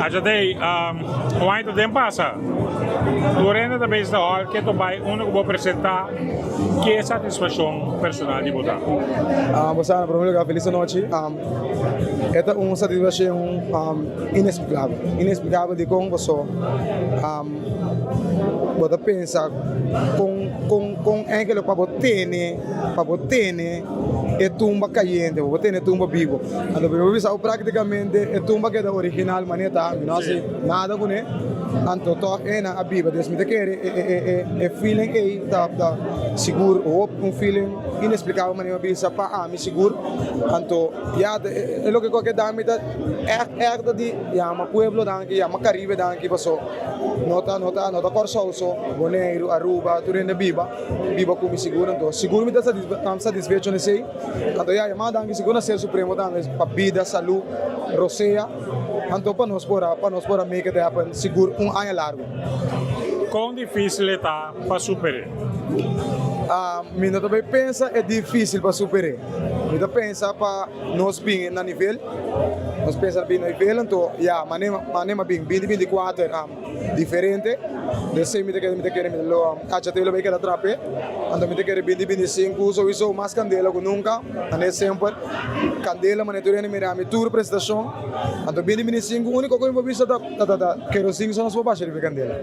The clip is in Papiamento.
Ajadei, un aña ta den pasa. Tur hende ta bezig ta hòl ke ta bai unda ku bo presentá. Ke satisfakshon personal di bo ta? Bo sa, na promé lugar felis anochi. E ta un satisfakshon ineksplikabel. Ineksplikabel dikon paso bo ta pensa kon kon kon enkele pa bo tene pa bo tene e tumba kayente, pa bo tene e tumba bibo. Anto mi por bisa bo praktikamente e tumba keda original manera ta, mi no hasi nada kuné, anto tòg enan a biba. Dus mi ta kere e feeling ei ta sigur hopi un feeling inesplikabel manera mi a bisa pa ami sigur. Anto ya e loke ku a keda mi ta ègt ègt ta di yama pueblo danki, yama Karibe danki paso no ta no ta no ta Kòrsou so, Boneiru, Aruba tur hende biba biba ku mi sigur. Anto sigur mi ta satisfecho na esei. Anto ya yama danki sigur na Ser Supremo tambe pa bida, salú, rosea, anto pa nos por a pa nos por a make it happen sigur un aña largu. Kon difísil e ta pa super'é? Mi no ta bay pensa e difísil pa super'é. Mi ta pensa pa nos bin na nivel, nos pensa bin na nivel anto ya mane mane a bin binti 24. Diferente, den esei mi ta kere mi ta kere mi ta lo HT lo bay keda trape, anto mi ta kere binti 25 sowiso mas kandela ku nunka, ane semper kandela manera tur hende mira mi tur presentashon, anto binti 25 uniko ku mi por bisa ta ta ta kerosin so nos por basha riba e kandela.